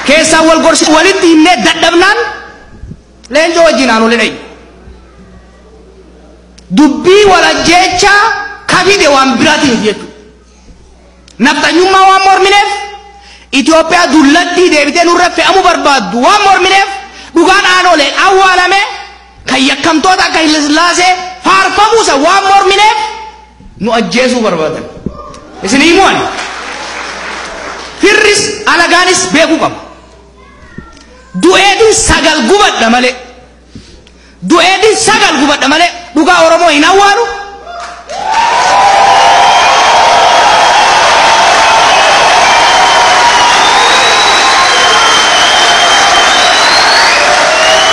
Keessaan wal gorsi walitti himnee dadhabnaan leencoo wajjin aanolee dhayi. Dubbii wal ajjeechaa kafide waan biraatiin jechuudha. Nafxanyummaa waan mormineef Itoophiyaa dullattii deebitee nurra fe'amuu barbaaddu waan mormineef dhugaan aanoleen awwaalame kan yakkamtoota akka Hayilasillaasee faarfamuusa waan mormineef nu ajjeesuu barbaadan. Isin himu ani. Firris alagaanis beekuu qaba. Du'eetiin sagal gubadha malee. Du'eetiin sagal gubadha malee dhugaa Oromoo hin awwaalu.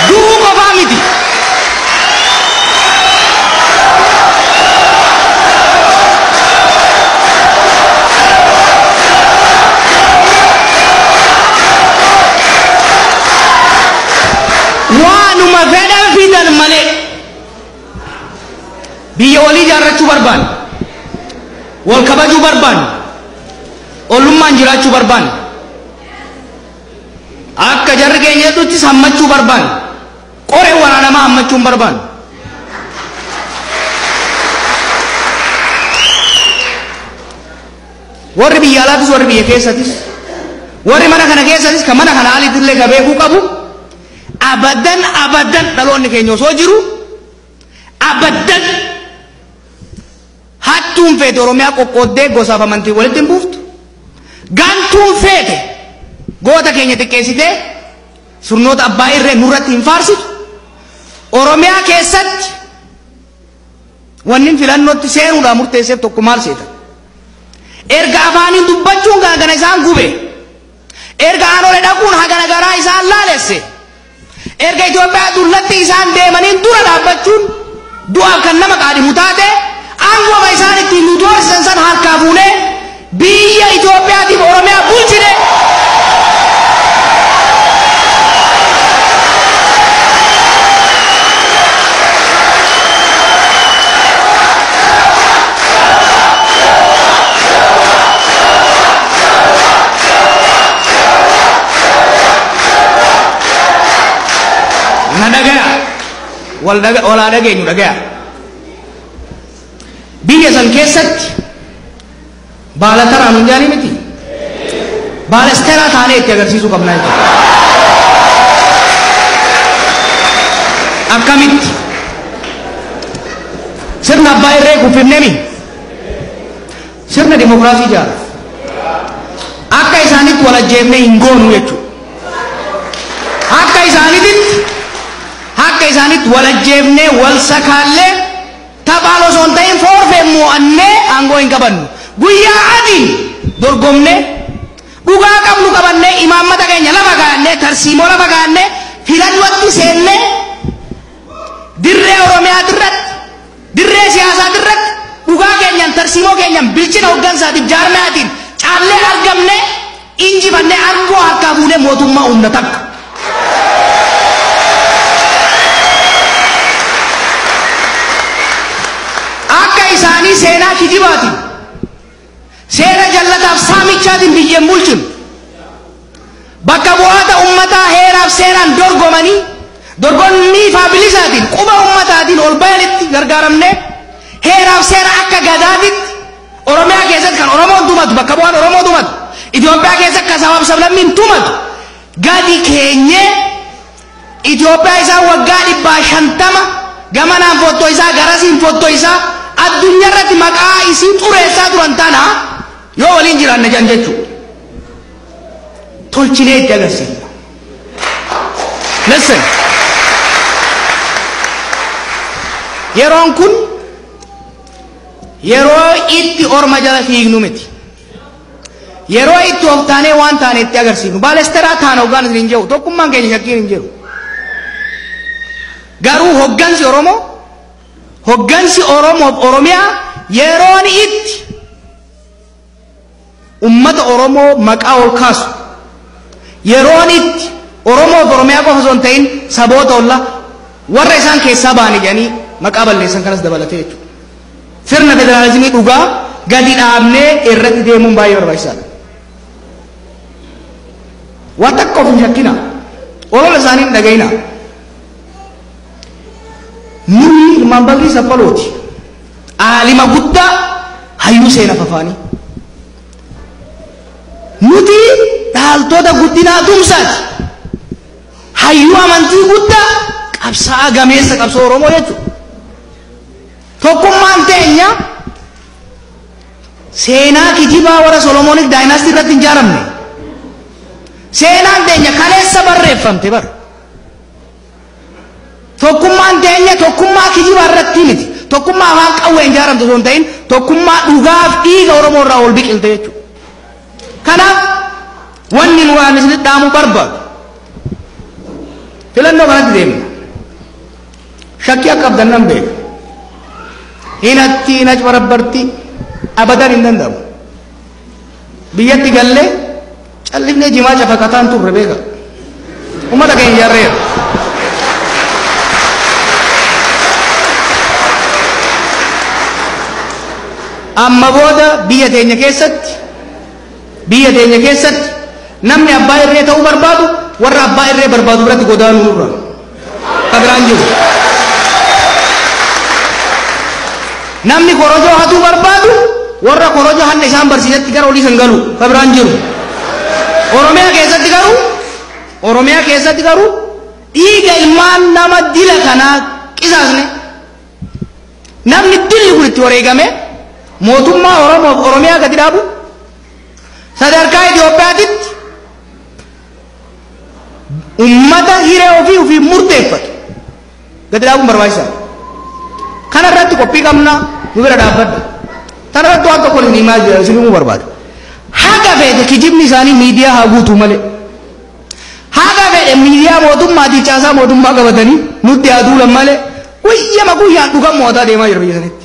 Du'uu qofaa miti. Waanuma fedhan fidan malee biyya walii ijaarrachuu barbaanne, wal kabajuu barbaanne, ollummaan jiraachuu barbaanne, akka jarri keenya jedhuttis hammachuu barbaanne, qoree waraanamaa hammachuu hin barbaanne. Warri biyya alaatis warri biyya keessatis warri mana kana keessatis kan mana kana alitti illee ka beekuu qabu abadan abadan dhaloonni keenya osoo jiru abadan hattuun feete Oromiyaa qoqqooddee gosaaf amantii walitti hin buuftu. Gantuun feete goota keenya xiqqeessitee sirnoota abbaa irree nurratti hin faarsitu. Oromiyaa keessatti wanni filannootti seenuudhaan murteesseef tokko maal seeta? Erga afaaniin dubbachuun hagana isaan gube, erga aanolee dhaquun hagana garaa isaan laalesse, erga Itoophiyaa dullatti isaan deemaniin dura dhaabbachuun du'aaf kan nama qaadhimu taate aangoo isaan ittiin nu doorsisan san harkaa fuunee biyya Itoophiyaatiif Oromiyaa bulchine. Na dhagaya, walaa dhageenyu dhagaya. Biyya san keessatti baala taraan hin jaanii miti. Baalasteeraa taanee itti agarsiisuu qabnaa jechuudha. Akkamitti? Sirna abbaa irree kuffifnee mi? Sirna dimokiraasii ijaara. Akka isaanitti wal ajjeefnee hin goonu jechuudha. Akka isaanitti wal ajjeefnee wal sakaallee taphaan osoo hin ta'in foorfee mo'annee aangoo hin qabannu. Guyyaa adiin dorgomnee dhugaa qabnu qabannee imaammata keenya lafa kaa'annee tarsiimoo lafa kaa'annee filannootti seennee dirree Oromiyaa irratti dirree siyaasaa irratti dhugaa keenyaan tarsiimoo keenyaan bilchina hooggansaatiif jaarmiyaatiin caallee argamnee injifannee aangoo harkaa fuunee mootummaa humna takka. Akka isaanii seenaa kijibaatiin seera jallataaf saamichaatiin biyyeen bulchinu bakka bu'aata ummataa heeraaf seeraan dorgomanii dorgommii fi bilisaatiin quba ummataatiin ol bayanitti gargaaramnee heeraaf seera akka gadaatitti Oromiyaa keessatti kan Oromoon tumatu bakka bu'aan Oromoo tumatu Itoophiyaa keessatti kan sabaaf sablammiin tumatu gadi keenyee Itoophiyaa isaa waggaa 150 gamanaan fottoo isaa garasiin fottoo isaa addunyaa irratti maqaa isii xureessaa turan tana yoo waliin jiraanne jan jechuudha. Tolchinee itti agarsiifna. Listen. Yeroon kun yeroo itti orma jala fiignu miti. Yeroo itti of taanee waan taane itti agarsiifnu. Baalesteraa taana hoggaan isin hin jiru. Tokkummaan keenya shakkiin hin jiru. Garuu hoggansi Oromoo hoggansi Oromoof Oromiyaa yeroon itti ummata Oromoo maqaa ol kaasu yeroon itti Oromoof Oromiyaa qofa osoo hin ta'in saboota ollaa warra isaan keessaa ba'anii jedhanii maqaa balleessan kanas dabalatee jechuudha. Sirna federaalizimii dhugaa gadi dhaabnee irratti deemuun baay'ee barbaachisaadha. Waan takka of hin shakkina. Olola isaanii hin dhagayina. Nuyi ilmaan Bakrii Saphalooti. Aalima guddaa hayyuu seena fafaanii. Nuti dhaaltota guddinaa tumsaati. Hayyuu amantii guddaa qabsaa'aa gameessa qabsoo Oromoo jechuudha. Tokkummaan teenya seenaa kijibaa warra Solomonic dynasty irratti hin ijaaramne. Seenaan teenya kaleessa barreeffamte bara. Tokkummaan teenya tokkummaa kijibaa irratti miti. Tokkummaa afaan qawwee hin ijaaramte osoo hin ta'in tokkummaa dhugaaf dhiiga Oromoo irraa ol biqilte jechuudha. Kanaaf wanni nu waan isinitti dhaamuu barbaadu filannoo kanatti deemna. Shakkii akka qabdan nan beeka. Hinatti hin acbarabbarti abadan hin danda'amu. Biyyatti gallee callifnee jimaa cafaqataan turre beeka. Uummata keenya ijaarreera. Amma booda biyya teenya keessatti namni abbaa irree ta'uu barbaadu warra abbaa irree barbaadu biratti godaanuu nurra. Ka biraan jiru. Namni korojoo hatuu barbaadu warra korojoo hanna isaan barsiisetti gara olii san galu ka biraan jiru. Oromiyaa keessatti garuu dhiiga ilmaan nama dila kanaa qisaasne namni dilli kun itti wareegame mootummaa Oromoof Oromiyaa gadi dhaabu sadarkaa Itoophiyaatitti ummata hiree ofii ofii murteeffatu gadi dhaabuun barbaachisaadha. Kana irratti qophii qabna nu bira dhaabbadha. Tana irratti waan tokko isin himaa jira isin himuu barbaada. Haga fedhe kijibni isaanii miidiyaa haa guutuu malee. Haga fedhe miidiyaa mootummaatii caasaa mootummaa qabatanii nutti haa duulan malee guyyama guyyaan dhugan mo'ataa deemaa jira biyya sanitti.